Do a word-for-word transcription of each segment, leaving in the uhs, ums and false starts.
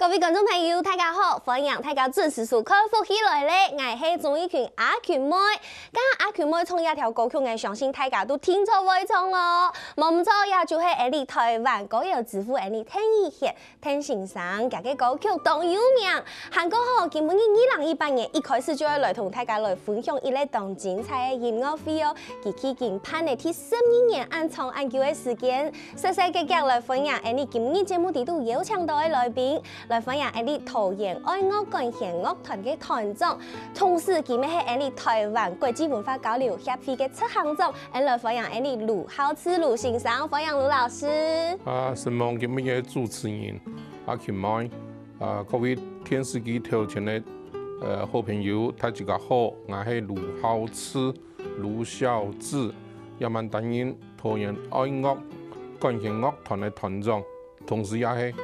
各位觀眾朋友，大家好！歡迎大家準時收看《福氣來了》，𠊎係鍾意群阿群妹。剛剛阿群妹唱這條歌曲，𠊎相信大家都定著會唱囉。無毋著，這就係𠊎俚臺灣歌謠之父𠊎俚鄧雨賢鄧先生，佢个歌曲當有名。還過吼，今晡日二零一八年一開始就愛來同大家來分享一個當精彩个音樂會哦。佢已經辦了第十二年恁長恁久个時間， 細細遽遽來歡迎𠊎俚今晡日節目裡肚邀請著个來賓，來歡迎𠊎俚桃園愛樂管弦樂團个團長，同時佢乜係𠊎俚臺灣國際文化交流協會个執行長，𠊎俚來歡迎𠊎俚盧浩志盧先生，歡迎盧老師。啊，承蒙今晡日个主持人阿群妹，啊，各位電視機頭前个，呃，好朋友，大家好，𠊎係盧浩志。 盧孝志，也滿擔任桃園愛樂管弦樂團个團長，同時也係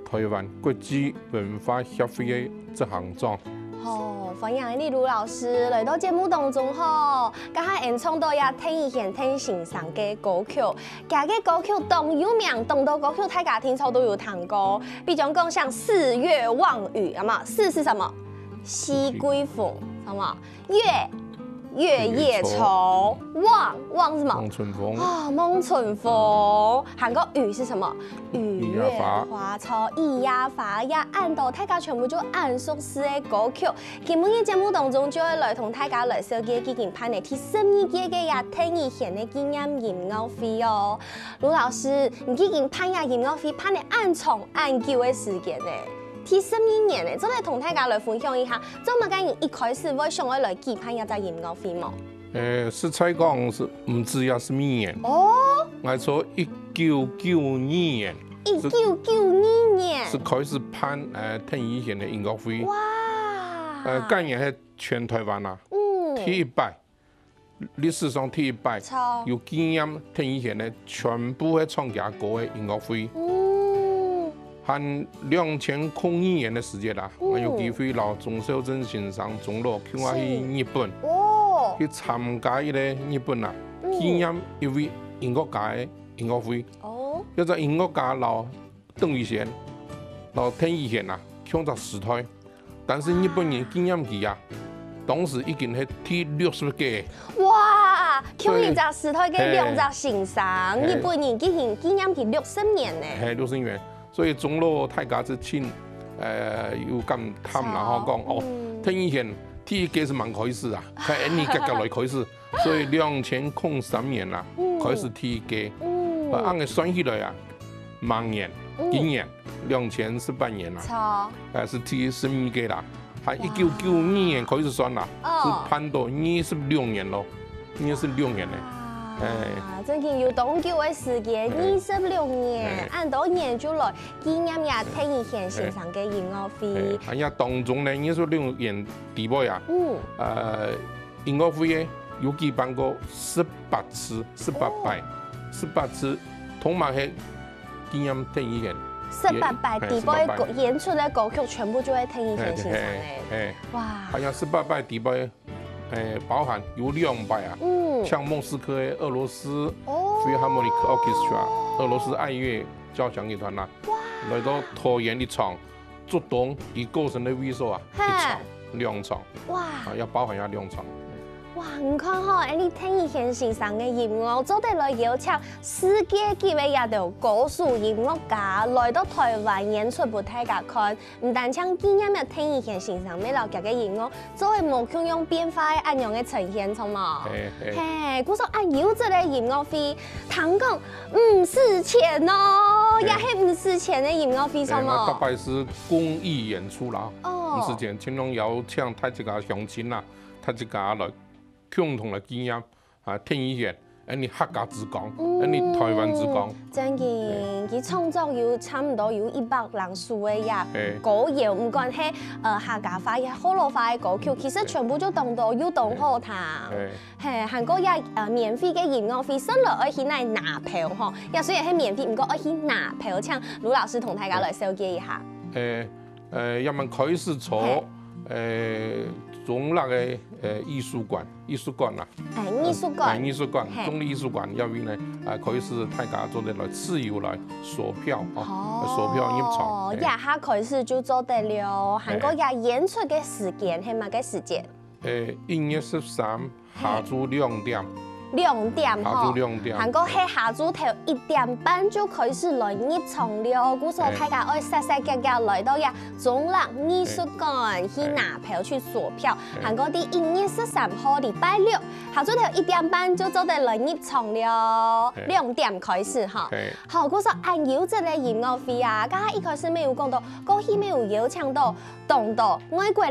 臺灣國際文化協會个執行長。好，歡迎你盧老師來到節目當中吼。頭下𠊎俚唱著這鄧雨賢鄧先生个歌曲，佢个歌曲當有名，當多歌曲大家定著都有聽過，比如講像《四月望雨》，有無？四是什麼？熹貴逢，什麼？ 月，月夜愁。望，望是什麼？望春風。哦，望春風。還過雨是什麼？雨夜花。雨夜花，著，雨夜花，這恁多大家全部就恁熟識个歌曲。今晡日節目當中就愛來同大家來紹介已經辦了第十二屆个這鄧雨賢个紀念音樂會哦。盧老師，你已經辦這音樂會辦了恁長恁久个時間呢，第十二年呢，做得同大家來分享一下， 做麼个人一開始會想愛來舉辦這隻音樂會無？誒，實在講係毋止這十二年。哦，𠊎從一九九二年，一九九二年。係開始辦，呃，鄧雨賢个音樂會。哇！呃，該年係全臺灣啊，嗯，第一擺，歷史上第一擺，著，有紀念鄧雨賢个全部个唱厥歌个音樂會。嗯， 還兩千空二年个時節啊，嗯，𠊎有機會摎鍾肇政先生鍾老共下去日本，哦，去參加一個日本啊，嗯，紀念一位音樂家个音樂會。哦，這隻音樂家摎鄧雨賢，摎鄧雨賢啊，共隻時代。 但是日本人紀念佢啊，當時已經係第六十屆。哇，共一隻時代个兩隻先生，嘿，日本人已經紀念佢六十年呢。嘿，六十年。所以鍾老大家就盡，呃，有感嘆啦，吼，講，哦，嗯，鄧雨賢第一屆係吂開始啊，係𠊎俚遽遽來開始，所以兩千空三年啦，嗯，開始第一屆。嗯，啊，恁樣算起來啊，明年，嗯，今年，兩千十八年啦，著，呃，係第十二屆啦。 還一九九二年開始算啦，哦，係辦到二十六年囉，二十六年呢。啊，哎，真經有當久个時間，哎，二十六年，哎，恁多年就來紀念這鄧雨賢先生个音樂會。哎，哎，啊，這當中呢，二十六年底背啊，嗯，呃，音樂會呢，有舉辦過十八次，十八擺，哦，十八次，同埋係紀念鄧雨賢。十八擺，哎，底背十八擺。演出个歌曲全部就係鄧雨賢先生个。哎，哎，哎。哇。還有十八擺底背，哎，包含有兩擺啊，嗯，像莫斯科个俄羅斯，哦，Philharmonic Orchestra，俄羅斯愛樂交響樂團啦，哇，來到桃園一場，竹東佢過身个位所啊，嘿，一場，兩場，哇，啊，也包含這兩場。哇，你看吼，𠊎俚鄧雨賢先生个音樂，做得來邀請世界級个這兜歌手音樂家來到臺灣演出分大家看，毋單淨紀念這鄧雨賢先生，乜摎厥个音樂做得無共樣變化个恁樣个呈現，著無？嘿，嘿。嘿，故所恁優質个音樂會，聽講毋使錢哦，嘿，也係毋使錢个音樂會，著無？哎，𠊎逐擺係公益演出啦，哦，毋使錢，盡量邀請大自家鄉親啦，大自家來共同來紀念 啊，鄧雨賢，恁呢客家之光，嗯，恁呢臺灣之光。真經，佢創作有差毋多有一百零首个這，嘿，歌謠，毋管係，呃，客家話也係學老話个歌曲，其實全部就當多又當好聽。嘿，嘿，還過這，呃，免費个音樂會，算來愛去哪拿票吼？也雖然係免費，毋過愛去拿票，請盧老師同大家來紹介一下。嘿，呃，也蠻開始做，嘿，呃，中壢个呃藝術館，藝術館啦，哎，藝術館，哎，藝術館，嘿，中壢藝術館這位呢，啊，可以係大家做得來自由來索票哦，哦，索票入場，哎，這下開始就做得了，還過這演出个時間係麼个時間？哎，一月十三下晝兩點。兩點吼，下晝兩點。還過係下晝頭一點半就開始來入場了，故所大家愛煞煞遽遽來到這中壢藝術館去拿票去索票，還過第一月十三號禮拜六下晝頭一點半就做得來入場了，兩點開始哈。好，故所恁優質个音樂會啊，剛剛一開始乜有講到，過去乜有邀請到當多外國个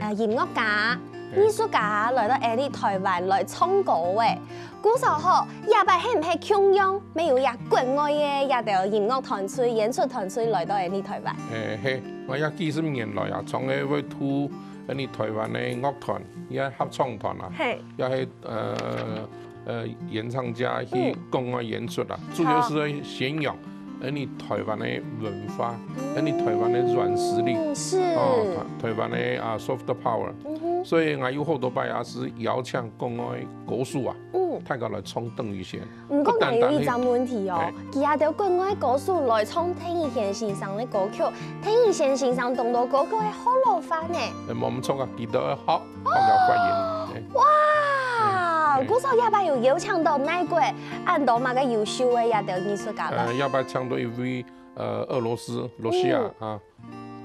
呃音樂家、藝術家來到𠊎俚臺灣來唱歌誒。故所吼，這擺係毋係共樣，乜有這國外个這兜音樂團隊、演出團隊來到𠊎俚臺灣？誒，係，𠊎這幾十年來啊，從來會渡𠊎俚臺灣个樂團，也合唱團啊，係，也係呃呃演唱家去國外演出啊，主要係宣揚𠊎俚臺灣个文化，𠊎俚臺灣个軟實力，嗯，是，哦，臺臺灣个啊soft power。所以𠊎有好多擺也係邀請國外歌手啊，大家來唱鄧雨賢。毋過𠊎有一隻問題哦，佢兜國外歌手來唱鄧雨賢先生个歌曲，鄧雨賢先生當多歌曲係學老話呢。誒，無毋著啊，佢兜愛學，學个發音。哇，故所這擺有邀請到哪國恁多麼个優秀个這兜藝術家來？呃，這擺請到一位呃俄羅斯，羅西亞啊。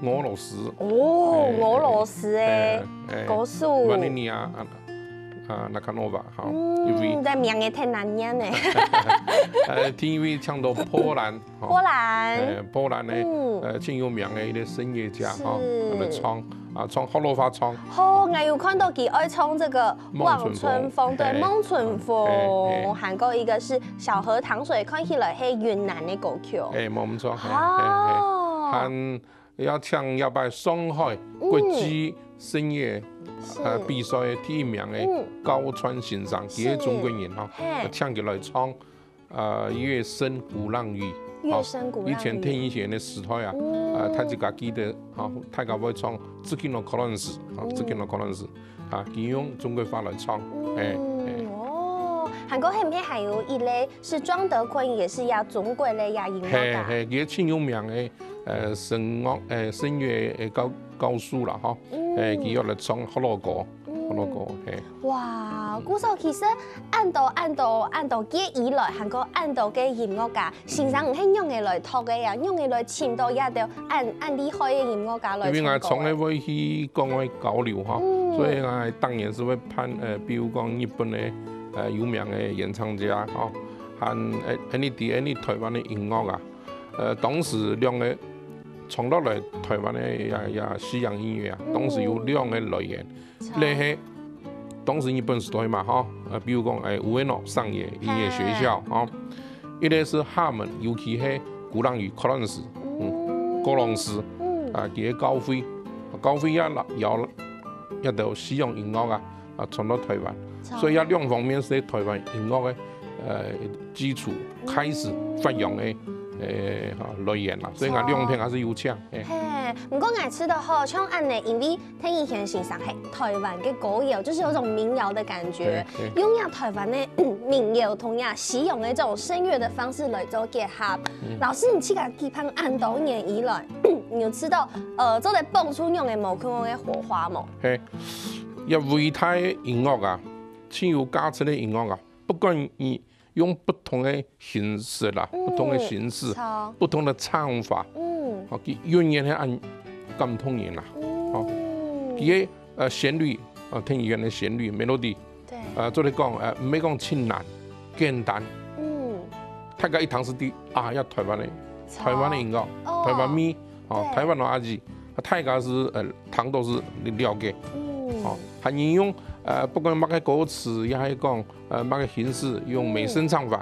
俄羅斯。哦，俄羅斯个歌手。Vanina啊啊Nakanova，好，一位。嗯，這名也忒難唸呢。呃，第二位請到波蘭，波蘭。呃，波蘭个呃盡有名个一個聲樂家哈，來唱啊唱學老話唱。好，𠊎有看到佢愛唱這個望春風，對，望春風，還過一個是小河淌水，看起來係雲南个歌曲。誒，無毋著，係係係。 還邀請這擺上海國際聲樂呃比賽个第一名个高川先生，佢係中國人哈，請佢來唱呃月升鼓浪嶼。月升鼓浪嶼。以前鄧雨賢个時代啊，呃大家記得哈，大家會唱Tsukino Kolons，哈，Tsukino Kolons，啊，佢用中國話來唱，誒誒。哦，還過後面還有一類是莊德坤，也是這中國个這音樂家。係係，佢盡有名个 呃聲樂呃聲樂个教教授啦吼，誒佢愛來唱學老歌，學老歌，係。哇，故所其實恁多恁多恁多屆以來，還過恁多个音樂家，先生你係仰仔來擇个呀？仰仔來尋到這兜恁恁厲害个音樂家來唱歌个？因為𠊎從來會去國外交流哈，所以𠊎當然係會辦呃，比如講日本个呃有名个演唱家吼，還呃恁仔知恁仔臺灣个音樂啊。 呃，當時兩個傳落來臺灣个這這西洋音樂啊，當時有兩個來源，一個係當時日本時代嘛吼，呃，比如講誒Ueno上野音樂學校吼，一個係廈門，尤其係鼓浪嶼Kolons，嗯，Kolons，啊，佢个教會，教會也有這兜西洋音樂啊， 啊傳到臺灣，所以這兩方面係臺灣音樂个呃基礎開始發揚个呃哈來源啦，所以𠊎兩片還係有請。嘿，毋過𠊎知得吼，像恁仔，因為鄧雨賢先生係臺灣个歌謠，就是有種民謠的感覺，用這臺灣个民謠同這西洋个這種聲樂的方式來做結合。老師，你自家舉辦恁多年以來，你有知得呃做得蹦出仰仔無共樣个火花無？嘿， 這偉大个音樂啊，盡有價值个音樂啊，不管你用不同个形式啦，不同个形式，不同个唱法，哦，佢永遠係恁感動人啦。哦，佢个呃旋律，啊，鄧雨賢个旋律melody，呃，做得講呃毋係講盡難，簡單，大家一聽就知啊，這臺灣个臺灣个音樂，臺灣味，哦，臺灣个阿姊，大家係呃聽到係了解。哦，還有用呃不管麼个歌詞，也係講呃麼个形式，用美聲唱法，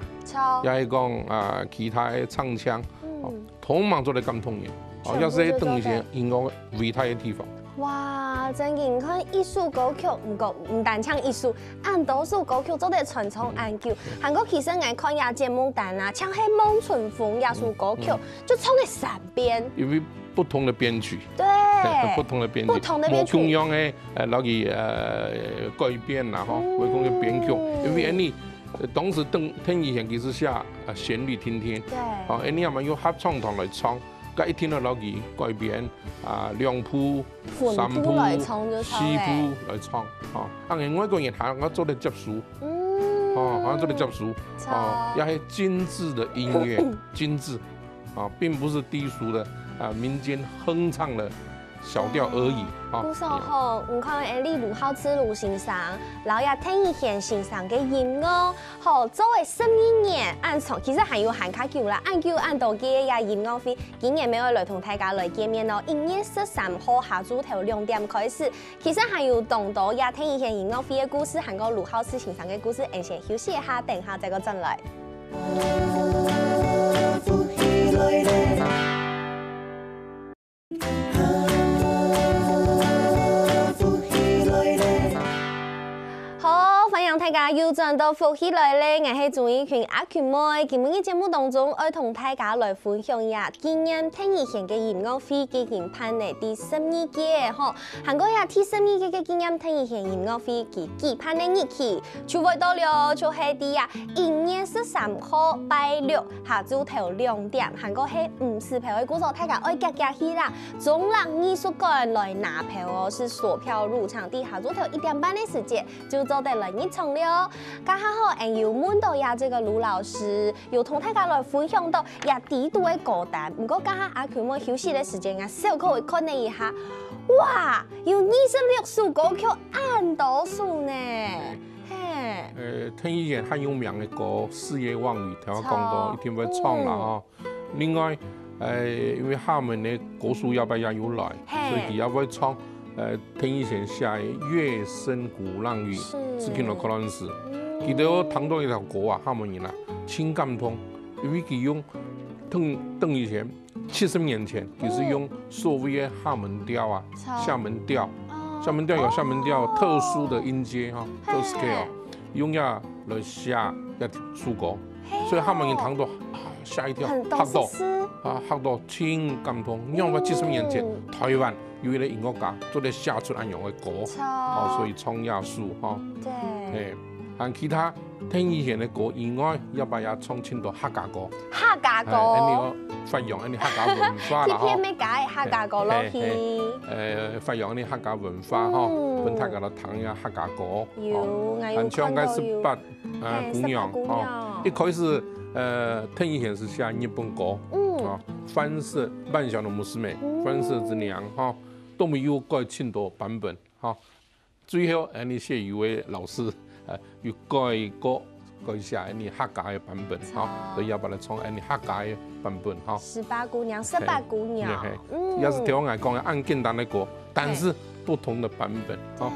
也係講啊其他个唱腔，哦，通通做得感動人。哦，這係鄧雨賢音樂偉大个地方。哇，真个，你看一首歌曲，毋過毋單淨一首，恁多首歌曲做得傳唱恁久。還過其實𠊎看這節目單啊，像係《望春風》這首歌曲，就唱了三遍。因為不同个編曲。對。哎，不同个編曲，不同个編曲。無共樣个，呃，落去，呃，改編啦，吼，嗯。無共樣个編曲，因為恁呢，呃，當時鄧，鄧雨賢佢係寫，呃，旋律定定，對。哦，恁呢嘛用合唱團來唱，該一定愛落去改編，啊，兩部、分部三部、來唱就唱咧。四部來唱，哦，啊，外國人還愛做得接受，嗯。哦，還愛做得接受，著。哦，也係精緻个音樂，精緻。 啊，並不是低俗的，啊，民間哼唱的小調而已，啊。毋錯吼，你看，哎，例如盧浩志盧先生，摎這鄧雨賢先生个音樂，吼，做了十二年，恁長，其實還有還較久啦，恁久恁多屆个音樂會，今年乜愛來同大家來見面哦。一月十三號下晝頭兩點開始，其實還有當多這鄧雨賢音樂會个故事，還有盧浩志先生个故事，俺先休息一下，等下再過轉來。 好，歡迎大家又轉到福氣來了，𠊎係鍾意群阿群妹。今晡日節目當中，愛同大家來分享一下紀念鄧雨賢个音樂會，已經辦了第十二屆吼。 還過這第十二屆个紀念鄧雨賢音樂會，佢舉辦个日期就會到了，就係在啊一月十三號拜六下晝頭兩點，還過係毋使排位，故所大家愛遽遽去啦。中壢藝術館來拿票哦，係索票入場，在下晝頭一點半个時節就做得來入場了哦。這下吼，俺有問到呀，這個盧老師， 有同大家來分享到這裡肚个歌單。毋過，這下阿群妹休息个時間啊，小可會看了一下，哇，有二十六首歌曲，恁多首呢！嘿，呃，鄧雨賢還有名个歌《四月望雨》，頭先講到，著。一定會唱啦吼。另外，呃，因為廈門个歌手這擺也有來，嘿。所以佢也會唱 呃，鄧雨賢寫个《月深鼓浪嶼》，係。係聽到可能係。嗯。佢兜聽到一條歌啊，廈門人啊，盡感動，因為佢用鄧，鄧雨賢七十年前，佢係用所謂个廈門調啊，著。廈門調，哦。廈門調有廈門調特殊个音階哈，哦。特殊个哦，嘿。用這來寫這首歌，嘿。所以廈門人聽到，啊，嚇一跳，很多嚇到，絲絲。啊，嚇到盡感動。因為七十年前，嗯。臺灣 有一個音樂家做得寫出恁樣个歌，著。哦，所以創業書哈。對。嘿，還其他鄧雨賢个歌以外，這擺也唱盡多客家歌。客家歌。哎，恁樣發揚恁樣客家文化啦，哈。這片乜加个客家歌落去。嘿，嘿，嘿。呃，發揚恁樣客家文化，哈，嗯。分大家來聽一下客家歌，有，哦。𠊎有看到有。還像該十八 啊，嘿，姑娘，十八姑娘。哦，一開始，呃，鄧雨賢係寫日本歌，嗯。哦，《番社》，《萬象の娘》，嗯。《番社之娘》，哈，都有改盡多版本，哈。最後，恁樣謝宇威老師，呃，又改過，改寫恁樣客家个版本，哈，著。所以也把它唱恁樣客家个版本，哈。十八姑娘，十八姑娘，嘿，嘿，嗯。也係頭先𠊎講个恁簡單个歌，但是嘿。不同个版本，哈。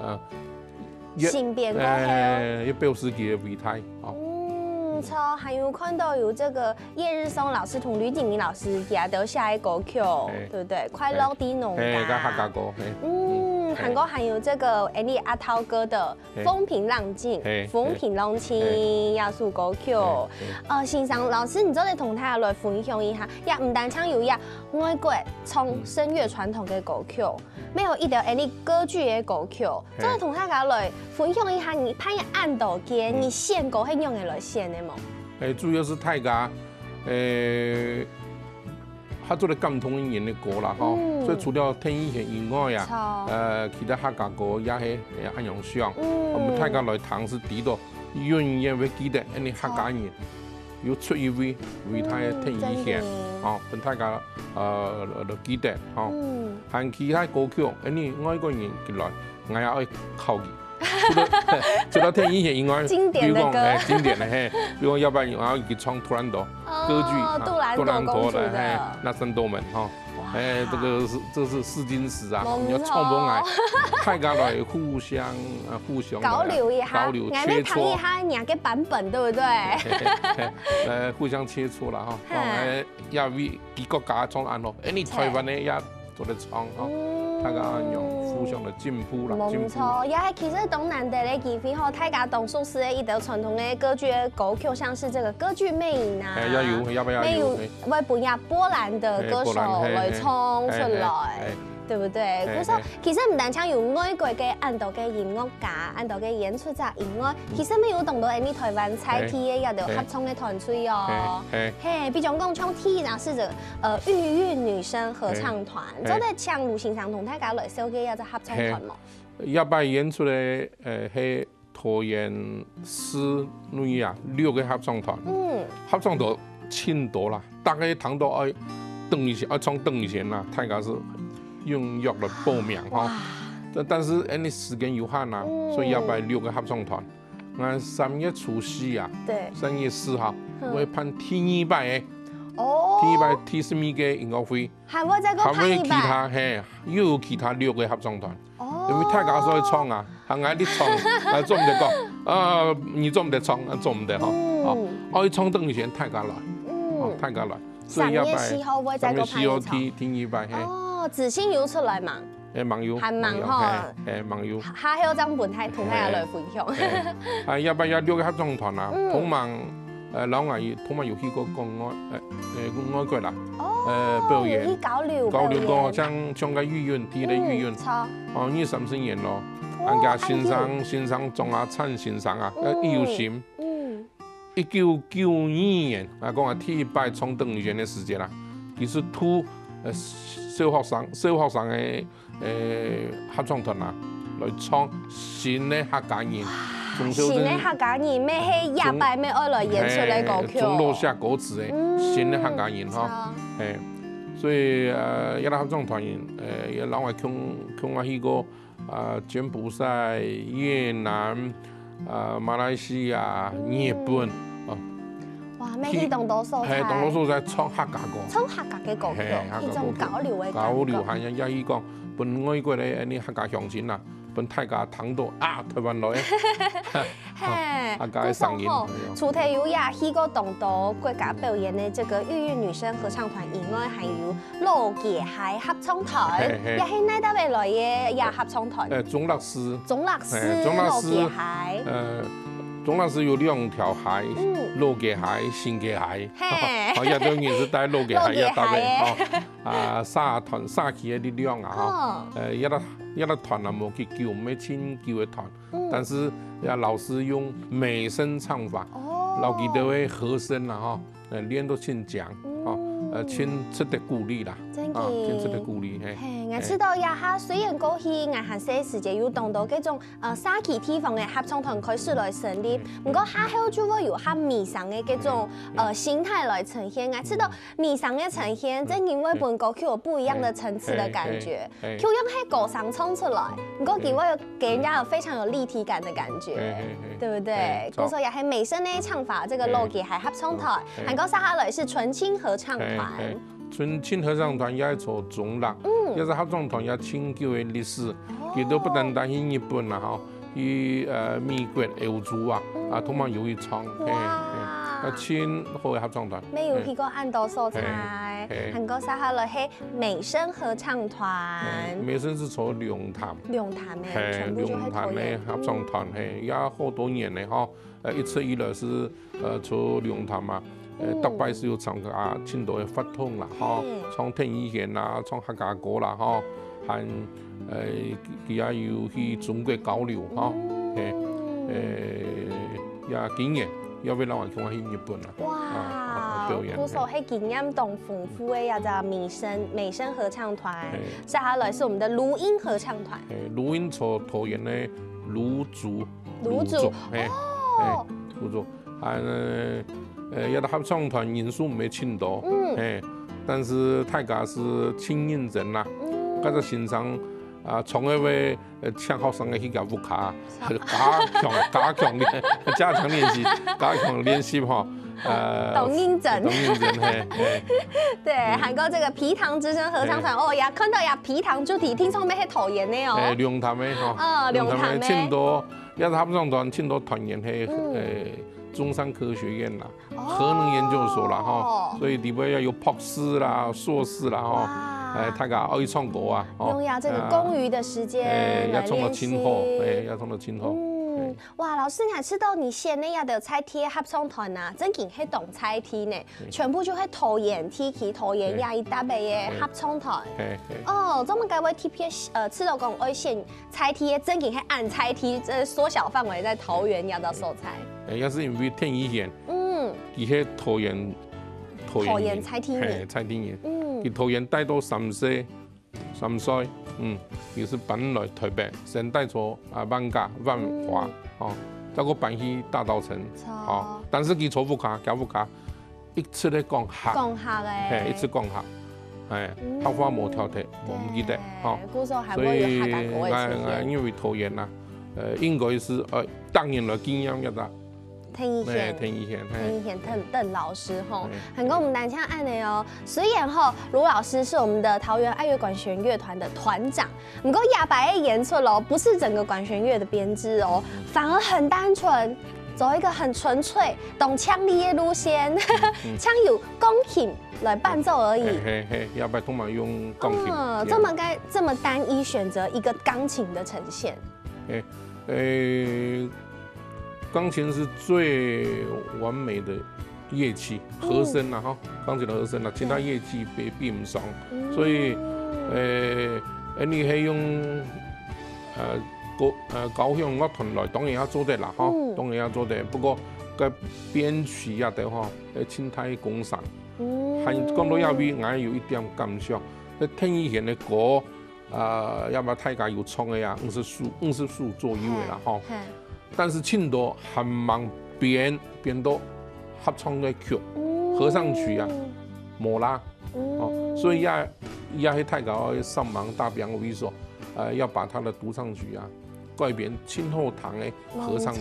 對。呃， 也，新編過後。哎，也表示佢个偉大，哦。嗯，著，還有看到有這個葉日松老師同呂景明老師也都寫个歌曲，哎。對不對？快樂的農家。哎，哎，跟客家歌，哎。嗯，哎。還過還有這個，哎，你阿濤哥的哎。《風平浪靜》，哎，《風平浪靜》哎。這首歌曲。哎，哎。呃，先生，老師，你做得同大家來分享一下，也毋單淨有這外國唱聲樂傳統个歌曲，嗯。 乜有一條恁樣歌劇个歌曲，嘿。做得同大家來分享一下你辦恁多屆，嗯。你選歌係仰仔來選个無？哎，主要係大家，呃，較做得感動人个歌啦，吼。嗯。所以除了鄧雨賢以外啊，著。呃，其他客家歌也係，也恁樣唱。嗯。𠊎等大家來聽係知道，永遠會記得，恁樣客家人。著。 有出一位偉大个鄧雨賢，嗯，真个。哦，分大家，呃，來記得，哦。嗯。還其他歌曲，恁樣外國人入來，𠊎也愛考佢。除了，除了鄧雨賢以外，經典的歌。比如講，哎，經典的，嘿，比如講，要不然𠊎愛佢唱杜蘭朵，哦，歌劇，啊，杜蘭朵公主的。杜蘭朵的，嘿，那山多門，哈。 哇。哎，這個是，這是試金石啊，無錯。你要衝動啊，大家來互相，呃，互相來啊，交流一下，交流，切磋。𠊎等聽一下人家个版本，對不對？呃，互相切磋啦，哈。嘿。講，哎，也為佢國家唱恁好，哎，你台灣的也做得唱，哈。嗯。大家用互相的進步啦，無錯，進步。也係其實當難得个機會吼，大家當熟悉个一條傳統个歌劇个歌曲，像是這個歌劇魅影啊，哎，也有，也有，也有，乜有，哎。 會分這波蘭个歌手，哎，波蘭，嘿，來唱出來。嘿，嘿，嘿。對不對？故所，其實毋單淨有外國个恁多个音樂家、恁多个演出者以外，其實乜有當多𠊎俚臺灣在地个這兜合唱个團隊哦。嘿，比將講像第一隻係這，呃，玉韻女聲合唱團，做得請盧先生同大家來紹介這隻合唱團無？ 這擺演出个，呃，係桃園市內啊，六个合唱團。嗯。合唱團盡多啦，大家聽到愛等一下，愛唱等一下啦，大家係踴躍來報名哈。哇。但，但是因為時間有限啊，所以這擺六个合唱團。𠊎三月初四啊，對。三月四號，會辦第二擺个，哦。第二擺第十二个音樂會。還會再過辦一擺？還會其他，嘿，又有其他六个合唱團。 哦。因為大家都愛唱啊，還愛你唱，𠊎做毋得講，啊，你做毋得唱，啊，做毋得吼。哦，愛唱等一下大家來，哦，大家來。所以這擺三月四號會再過辦一場。三月四號第，第二擺，嘿。哦，子興有出來吂？哎，吂有，還吂吼。嘿，嘿，吂有。下後正分大，同大家來分享。嘿。啊，這擺這六个合唱團啊，同埋，呃，摎𠊎，同埋有去過國外，呃，呃，外國啦。 呃，表演。哦，有去交流，交流過，表演。像，像个玉韻，第一个玉韻。嗯，著。哦，二三十年咯。哦，恁久。欣賞，欣賞鍾亞燦先生啊，呃，嗯。葉友新。嗯。一九九二年，啊，講啊，第一擺唱等一下个時間啊，佢係渡，呃，小學生，小學生个 呃，合唱團啊，來唱新个客家人，鍾肇政，新个客家人，乜係這擺乜愛來演出个歌曲。嘿，鍾老師歌詞个，嗯，新个客家人吼。著。嘿，所以，呃，這兜合唱團，呃，也摎𠊎共，共下去過，啊，柬埔寨、越南， 啊，馬來西亞、日本，哦。哇，乜去當多所在。嘿，當多所在唱客家歌。唱客家个歌曲，嘿，客家歌曲。一種交流个感覺。交流，還有也去講，分外國个，呃，客家鄉親啊，分大家聽到啊，臺灣來个。嘿，客家个聲音，故所吼，對啊。除忒有也去過當多國家表演个這個玉韻女聲合唱團以外，還有 老街鞋合唱團，嘿，嘿。也係哪搭位來个這合唱團？呃，中壢市。中壢市，嘿，中壢市，老街鞋。呃，中壢市有兩條街，嗯。老街鞋、新街鞋。嘿。哦，也都認識在老街鞋，老街鞋。也搭位，哦。啊，社團，社區个力量啊，吼。哦。呃，這兜，這兜團啊，無幾久，毋係盡久个團，嗯。但是這老師用美聲唱法，哦。摎佢兜个和聲啊，吼， 呃，練到盡強，哦，呃，盡值得鼓勵啦，真个。啊，盡值得鼓勵，嘿。嘿，𠊎知道這下雖然過去𠊎還細時節有當多這種，呃，社區地方个合唱團開始來成立，嗯，嗯，毋過下後就會有較美聲个這種，嗯，嗯。呃，形態來呈現。𠊎知道美聲个呈現，正因為分歌曲有不一樣的層次的感覺。嗯，嗯，嗯。 共樣係歌聲唱出來，毋過佢會有給人家有非常有立體感的感覺，嘿，嘿，嘿。對不對？嘿，著。故所也係美聲个唱法，這個老街鞋合唱團，嘿。還過接下來是純青合唱團。嘿，嘿。純青合唱團也係在中壢，嗯。也係合唱團也盡久个歷史，哦。佢兜不單單去日本啦，吼，去，呃，美國、歐洲啊，嗯。啊，通常有去唱，嘿，哇。嘿。啊，盡好个合唱團，乜有去過恁多所在，嘿，嘿。還過接下來係 美聲合唱團。嗯，美聲係在龍潭。龍潭个，嘿，全部就係桃園。龍潭个合唱團，嘿，也好多年了吼。呃，一直以來係，呃，在龍潭啊，呃，嗯。逐擺係有參加啊，盡多个活動啦，吼，嘿。唱電影啦，唱客家歌啦，吼，還，呃，佢也有去中國交流，吼，嗯。嘿，呃，也今年也會摎𠊎共下去日本啦。 哇，啊，表演，故所係經驗當豐富个這隻美聲，美聲合唱團。嘿。接下來是我們的蘆音合唱團。嘿，蘆音在桃園个蘆洲，蘆洲，蘆洲，嘿，哦。嘿，蘆洲。啊，呃，呃，這兜合唱團人數毋係盡多，嗯。嘿，但是大家係盡認真啦。嗯。這隻先生，啊，從來會 呃，請學生个去佢屋下，加強，加強練，加強練習，加強練習吼，呃，當認真。當認真，嘿，嘿。對，嗯。還過這個皮糖之聲合唱團，嘿。哦，也看到也皮糖主題，聽說乜係桃園个哦。嘿，龍潭个吼。哦，龍潭个。龍潭个盡多，也係合唱團盡多團員係，嗯。呃，中山科學院啦。 核能研究所啦，吼，哦。所以裡背也有博士啦、碩士啦，吼，哇。哎，大家愛唱歌啊，吼。用呀，這個空餘的時間，哎，來練習。要唱到盡好，哎，要唱到盡好。嗯。哇，老師，𠊎知道你選个這兜在地个合唱團啊，正經係當在地呢，全部就係桃園地區、桃園這一帶个合唱團。嘿嘿。哦，做麼个會特別呃，知道講愛選在地个，正經係恁在地，這縮小範圍在桃園這兜所在。誒，也係因為鄧一賢，嗯，佢係桃園，桃園在地人嘿，在地人，嗯，佢桃園待到三歲，三歲，嗯，佢係搬來台北，先待在啊萬華、萬華，哦，再過搬去大稻埕，著哦，但是佢在屋下，佢屋下一直在講客，講客个，嘿，一直講客，哎，客話無挑剔，無毋記得，吼。故所還會有客家歌个出現。因為桃園啊，呃，應該係呃，當然來經驗一下，鄧一賢，哎，鄧一賢，嘿，鄧一賢鄧鄧老師吼，還過毋單淨恁樣哦。雖然吼，盧老師是我們的桃園愛樂管弦樂團的團長，不過這擺个演出咯，不是整個管弦樂的編制哦，反而很單純，走一個很純粹、當淨俐个路線，淨有鋼琴來伴奏而已。嘿嘿，這擺通常用鋼琴。嗯，做麼个這麼單一選擇一個鋼琴的呈現？誒，鋼琴是最完美的樂器，和聲啦哈，鋼琴的和聲啦，其他樂器比比毋上，所以，誒，誒，你可以用，呃，高呃高雄樂團來，當然也做得啦哈，當然也做得，不過該編曲啊的話，誒，盡大工程。還講到這位，𠊎有一點感想，該鄧一賢的歌。 呃，要麼大家有唱个啊，五十首、五十首左右个啦吼。但是盡多還吂編編到合唱个曲、合唱曲啊，無啦。哦，所以也也係大家愛上網打拚為說，呃，要把他的獨唱曲啊改編盡好聽个合唱曲，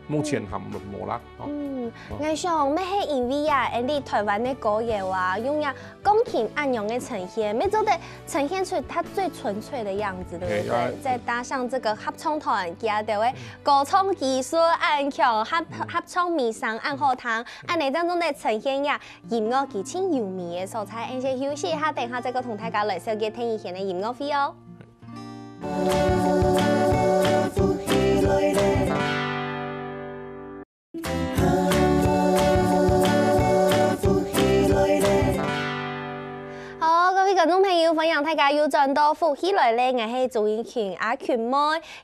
目前還無啦。哦，嗯，𠊎想乜係因為啊，恁樣台灣个歌謠啊，用呀 鋼琴恁樣个呈現，乜做得呈現出它最純粹的樣子，對不對？再搭上這個合唱團佢兜个歌唱技術恁強，合合唱美聲恁好聽，恁樣正做得呈現呀音樂佢盡優美个所在。恁樣休息一下，等下再過同大家來紹介鄧一賢个音樂會哦。 好，各位觀眾朋友，歡迎大家又轉到福氣來了，𠊎係鍾英群阿群妹。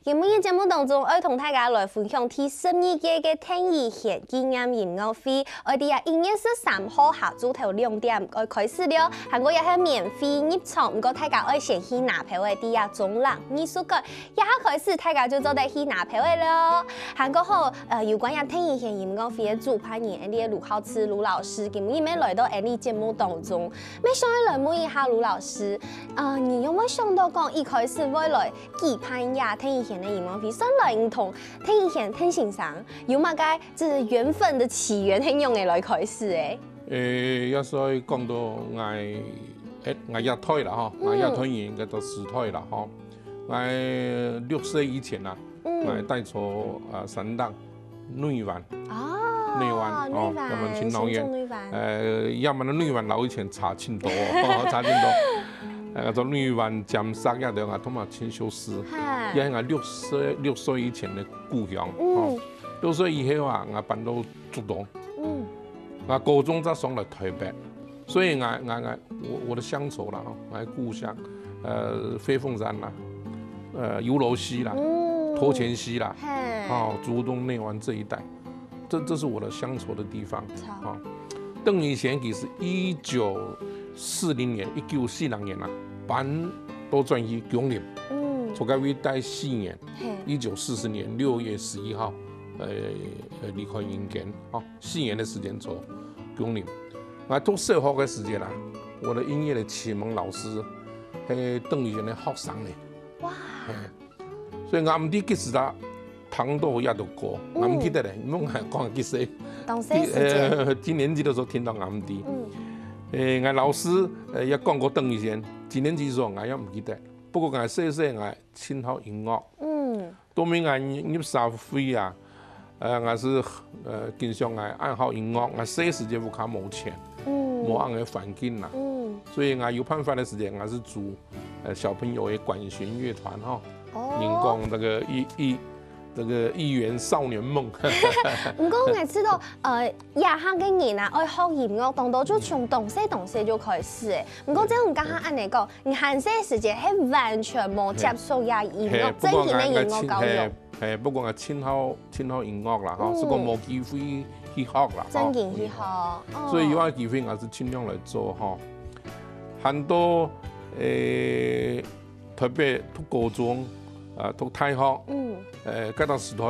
今晡日節目當中，愛同大家來分享第十二屆个鄧一賢紀念音樂會，愛在一月十三號下晝頭兩點愛開始了，還過也係免費入場，毋過大家愛先去拿票个，在中壢藝術館。 這下開始，大家就做得去拿票个了。還過好，呃，有關於鄧一賢音樂會个主辦人，𠊎俚个盧浩志盧老師，今晡日乜來到𠊎俚節目當中，乜想愛來問一下盧老師，呃，你仰會想到講一開始會來舉辦這鄧一賢个音樂會，算來你同鄧一賢鄧先生有麼个，就是緣分的起源係仰仔來開始个？ 誒，也係講到𠊎，誒，𠊎這代啦吼，𠊎這代人个到時代啦吼。𠊎六歲以前啊，𠊎戴在啊山頂內灣，哦，內灣哦，內灣，也蠻盡鬧熱。新竹內灣。呃，也蠻內灣摎以前差盡多哦，差盡多。呃，做內灣、尖石這兜啊，通常盡熟識。嗨，也係𠊎六歲六歲以前个故鄉哦。六歲以後啊，𠊎搬到竹東。嗯，啊，高中再上來台北，所以𠊎𠊎𠊎我我的鄉愁啦，吼，𠊎故鄉，呃，飛鳳山啦，呃，油樓溪啦，嗯頭前溪啦，嘿，哦，竹東內灣這一帶，這這是我的鄉愁的地方。好啊，鄧一賢佢係一九四零年，一九四零年啊，搬到轉去芎林，嗯，在該位待四年，嘿，一九四四年六月十一號，呃，呃離開人間，哦，四年的時間在芎林。𠊎讀小學个時節啦，我的音樂的啟蒙老師，係鄧一賢个學生呢。哇，嘿，所以𠊎毋知幾時啦，聽到這條歌，𠊎毋記得咧，因為𠊎講幾歲，當時時間，呃，幾年級的時候聽到𠊎毋知。嗯，誒，𠊎老師呃也講過鄧一賢，幾年級的時候𠊎也毋記得，不過𠊎細細𠊎盡好音樂。嗯，到尾𠊎入社會啊，呃，𠊎係呃經常𠊎愛好音樂，𠊎細時節屋下無錢，嗯，無恁个環境啦，嗯，所以𠊎有辦法的時間，𠊎係組呃小朋友的管弦樂團吼，哦，人講那個一一這個藝員少年夢。毋過𠊎知道，呃，這下个人啊，愛學音樂，當多就從當細當細就開始誒。毋過照你剛剛恁樣講，你還細時節係完全無接觸這音樂，嘿，正經个音樂教育。嘿，不過𠊎盡好，盡好音樂啦，吼，嗯。只不過無機會去學啦，吼。正經去學，哦。所以有个機會，𠊎係盡量來做，吼。還到，誒， 特別讀高中，啊，讀大學，嗯。呃，該當時代，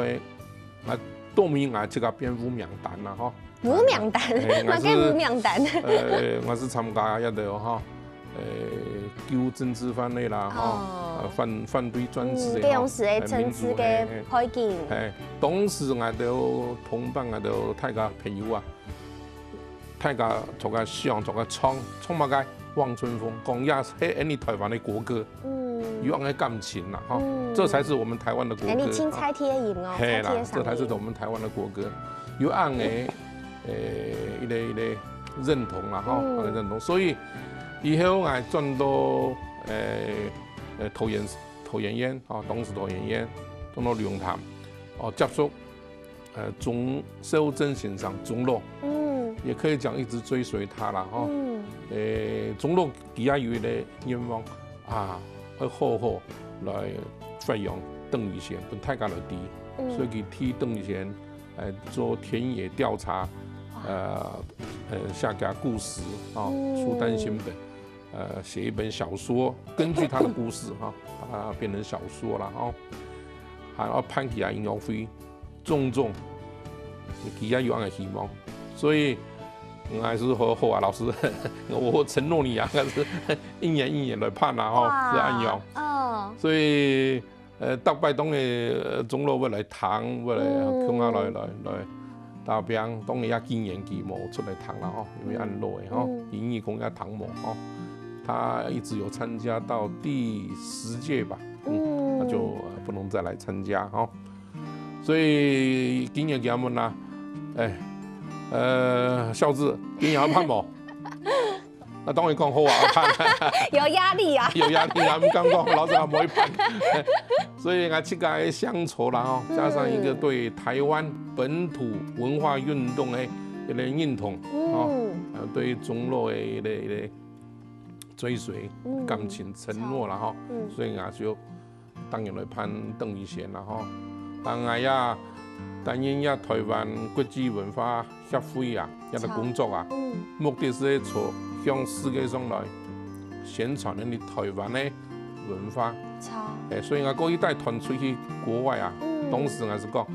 啊，都毋係𠊎自家編無名單啦，吼。無名單？哎，麼个無名單？呃，𠊎係參加該兜，吼，呃，救政治犯个啦，吼，哦。呃，反，反對專制个，嗯，吼，該種時个政治个背景。哎，民主个，哎，哎，當時𠊎兜同班，𠊎兜大家朋友啊， 大家做个想，做个唱，唱麼个？望春風，講也係𠊎俚臺灣个國歌，嗯。有恁个感情啦，吼。嗯。這才是我們臺灣的國歌。𠊎俚盡在地个音樂，嘿啦，在地个聲音。這才是我們臺灣的國歌，有恁个，呃，一個，一個認同啦，吼，嗯。恁个認同。所以以後𠊎轉到，呃，呃，桃園，桃園縣，吼，當時桃園縣，轉到龍潭，哦，接觸 呃，鍾肇政先生，鍾老，嗯。也可以講一直追隨他啦，吼。嗯。呃，鍾老佢也有一個願望啊，愛好好來發揚鄧雨賢，分大家來知。嗯。所以佢替鄧雨賢，呃，做田野調查，哇。呃，呃，寫个故事，哦，嗯。書單新本。 呃，寫一本小說，根據他的故事哈，把它變成小說了哈，還要辦佢个音樂會，種種，佢也有恁个希望。所以，嗯，還是好好啊，老師，我承諾你啊，但是一年一年來辦啊，吼，哇，是恁樣。嗯。所以， 呃，逐擺當然，呃，鍾老會來聽，會來，嗯。共下來，來，來打拼，當然也幾年佢無出來聽啦吼，因為恁老个吼，嗯。英語講也聽無吼。他一直有參加到第十屆吧，嗯，嗯。那就，呃，不能再來參加吼。所以今年佢問啦，哎，呃，孝智，今年愛辦無？ 那當然講好啊，有壓力啊。有壓力啊，毋敢講，老實講，無一般。所以𠊎自家个鄉愁啦，吼，嗯。加上一個對臺灣本土文化運動个一個認同，嗯。吼，呃，對鍾老个一個，一個追隨、嗯。感情、承諾啦，吼，嗯。所以𠊎就 當然來辦鄧雨賢啦，吼。但𠊎也擔任這臺灣國際文化協會啊，這個工作啊，嗯。目的係做向世界上來宣傳𠊎俚臺灣个文化。著。哎，所以𠊎過去帶團出去國外啊，嗯。當時𠊎係講，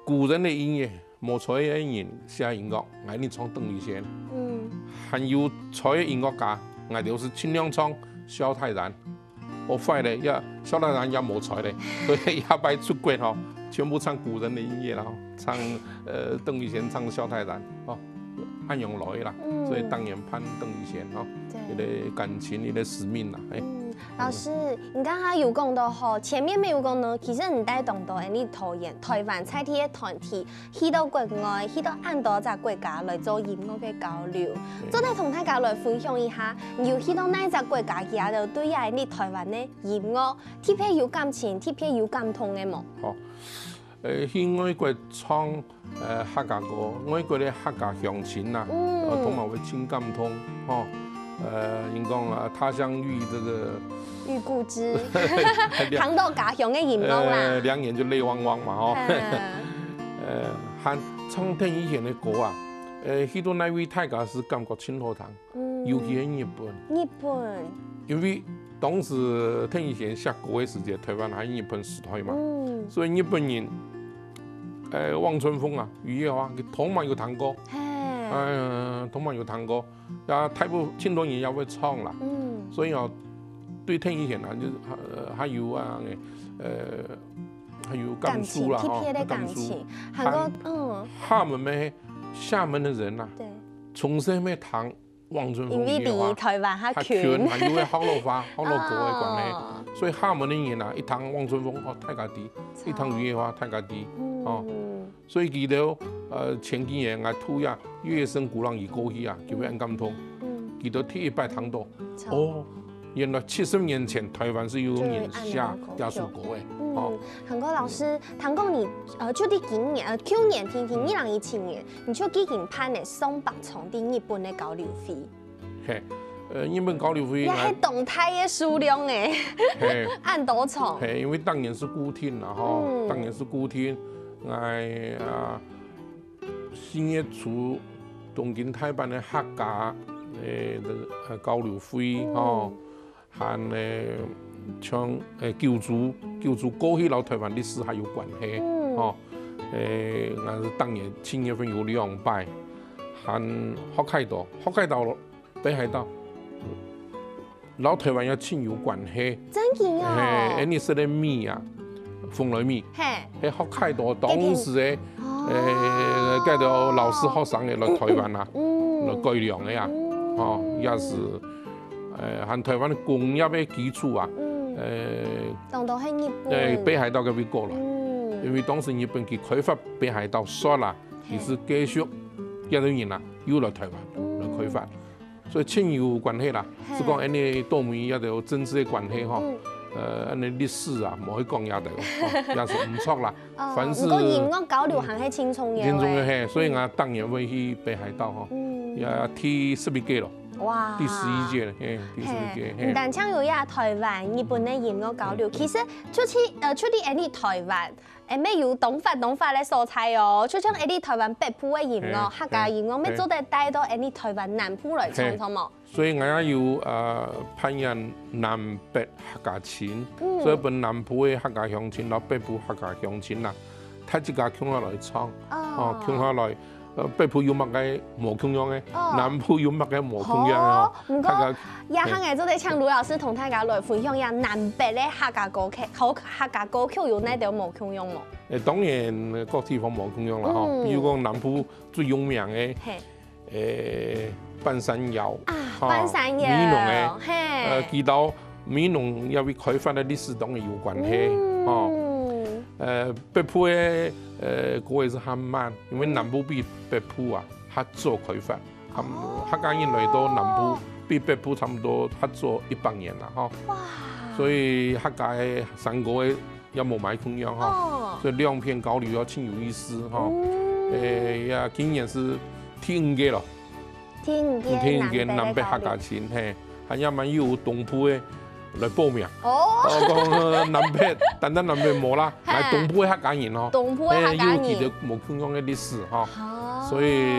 古人个音樂，無才个人寫音樂，𠊎俚唱鄧雨賢。嗯。還有才个音樂家，𠊎兜係盡量唱蕭泰然。 哦，壞咧，也，蕭泰然也無才咧，所以這擺出國吼，全部唱古人个音樂啦，吼，唱，呃，鄧雨賢唱蕭泰然，吼，恁樣來啦，嗯。所以當然辦鄧雨賢，吼，對。一個感情，一個使命啦，哎。嗯，老師，你剛剛有講到吼，前面沒有講呢，其實你帶當多，哎，你桃園，臺灣在地个團體， 去到國外，去到恁多隻國家來做音樂个交流。對。做得同大家來分享一下，你有去到哪隻國家，佢兜對這个臺灣个音樂特別有感情、特別有感動个無？好，呃，去外國唱，呃，客家歌，外國个客家鄉親啊，嗯。呃，同學會盡感動，吼。呃，人講啊，他鄉遇這個遇故知，兩，聽到家鄉个音樂啦。呃，兩眼就淚汪汪嘛，吼。嗯。 呃，還唱鄧雨賢个歌啊，呃，去到哪位大家係感覺盡好聽，嗯。尤其係日本。日本。因為當時鄧雨賢寫歌个時節，臺灣還日本時代嘛，嗯。所以日本人，呃，望春風啊，雨夜花，佢當然有聽過，嘿。呃，當然有聽過，啊，大部分盡多人也會唱啦。嗯。所以哦，對鄧雨賢啊，就係，呃，還有啊，呃，還有感受啦，感情，吼，特別个感情。感受。還過，還，嗯。廈門个，廈門个人啊，對。從細乜聽望春風、因為離臺灣較近。較近，還有个學老話、學老歌个關係。哦。所以廈門个人啊，一聽望春風，哦，大家知；一聽雨夜花，大家知，嗯。哦。所以佢兜，呃，前幾年啊，渡這月升鼓浪嶼過去啊，就會恁感動。嗯。佢兜第一擺聽到，著。哦， 原來七十年前臺灣係有人寫這首歌个。就有恁樣个歌曲。嗯。哦，嗯，韓國老師，聽講你，呃，就在今年，呃，舊年定定，二零一七年，你就已經辦了上百場在日本个交流會。嘿，呃，日本交流會，也係當大个數量欸，嘿，恁多場。嘿，因為當年係固定啦，吼，嗯。當年係固定，哎啊，四月初東京大阪个客家，呃，呃，交流會，嗯。吼， 還，呃，像，呃，九州，九州過去摎臺灣歷史還有關係，嗯。吼。呃，𠊎係當年七月份有兩擺，還北海道，北海道，北海道，摎臺灣也盡有關係。真个哦。嘿，恁呢食个米啊， 紅來米，嘿。係北海道當時个，哦。誒，該兜老師學生个來臺灣啊，嗯。來改良个啊，嗯。吼，也係，誒，還臺灣工業个基礎啊，嗯。誒，當多係日本。誒，北海道該位過來，嗯。因為當時日本佢開發北海道煞啦，嘿。佢係繼續，這兜人啊，又來臺灣，嗯。來開發。 所以盡有關係啦。嘿。係講恁呢到尾這兜政治个關係吼，嗯。呃，恁呢歷史啊，無去講這兜，吼，也係毋著啦。哦，凡事毋過音樂交流還係盡重要个。盡重要，嘿，所以𠊎當年會去北海道吼，嗯。也第十一屆咯。哇。第十一屆，嘿，第十一屆，嘿，嘿。毋單淨有這臺灣、日本个音樂交流，嗯。其實就係，呃，就係恁呢臺灣， 誒，乜有當闊當闊个所在哦，就像𠊎俚臺灣北部个音樂，嘿，客家音樂，嘿，乜做得帶到𠊎俚臺灣南部來唱，嘿。著無？所以𠊎也有，呃，扮演南北客家情，嗯。所以分南部个客家鄉親摎北部客家鄉親啦，大自家共下來唱，哦。哦，共下來 呃，北部有麼个無共樣个，哦。南部有麼个無共樣个哦。哦，毋過，大家，這下𠊎做得請盧老師同大家來分享一下南北个客家歌曲，客，客家歌曲有哪兜無共樣無？誒，當然，各地方無共樣啦，吼。嗯。比如講南部最有名个，嘿。誒，半山腰，啊，吼，半山腰，美濃个，嘿。呃，佢摎美濃也為開發个歷史當然有關係，嗯。吼。呃，北部个，呃，歌也係較慢， 因為南部比北部啊，較早開發。他們，哦。客家人來到南部，比北部差不多較早一百年啦，吼。哇。所以客家个山歌个也無麼个共樣，吼。哦。所以兩片交流也盡有意思，吼。嗯。誒，也今年係第五屆咯。 第五屆，第五屆南北客家情，嘿，還有嘛有東部个來報名。哦。哦，講，呃，南北，單單南北無啦，嘿。來東部个客家人哦。東部个客家人。嘿，有佢个無共樣个歷史哈。哦。所以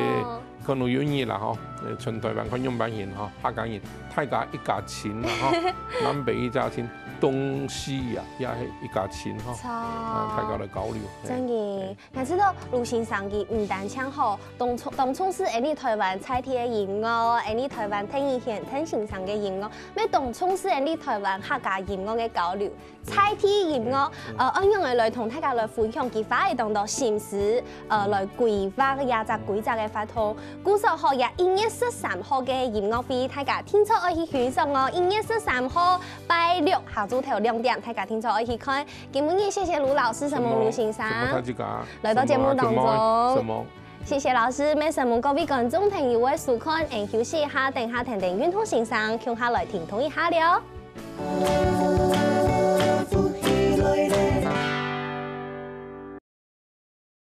可能有日啦哈，呃，全台灣看樣般形哈，客家人，大家一家親啦哈，南北一家親，東西呀，也係一家親哈，著。啊，大家來交流。嘿，真个。嘿。 𠊎知道盧先生佢毋單淨吼，當重，當重視𠊎俚台灣在地个音樂，𠊎俚台灣鄧一賢鄧先生个音樂，乜當重視𠊎俚台灣客家音樂个交流，在地音樂，呃，仰般个來同大家來分享佢花个當多心思，呃，來規劃這隻規則个活動。故所吼，這一月十三號个音樂會，大家定著愛去欣賞哦！一月十三號拜六下晝頭兩點，大家定著愛去看。 今晡日謝謝盧老師，承蒙盧先生，承蒙大家，來到節目當中。承蒙，承蒙。謝謝老師，乜承蒙各位觀眾朋友个收看，𠊎休息一下，等下跈等運動先生，共下來停動一下了。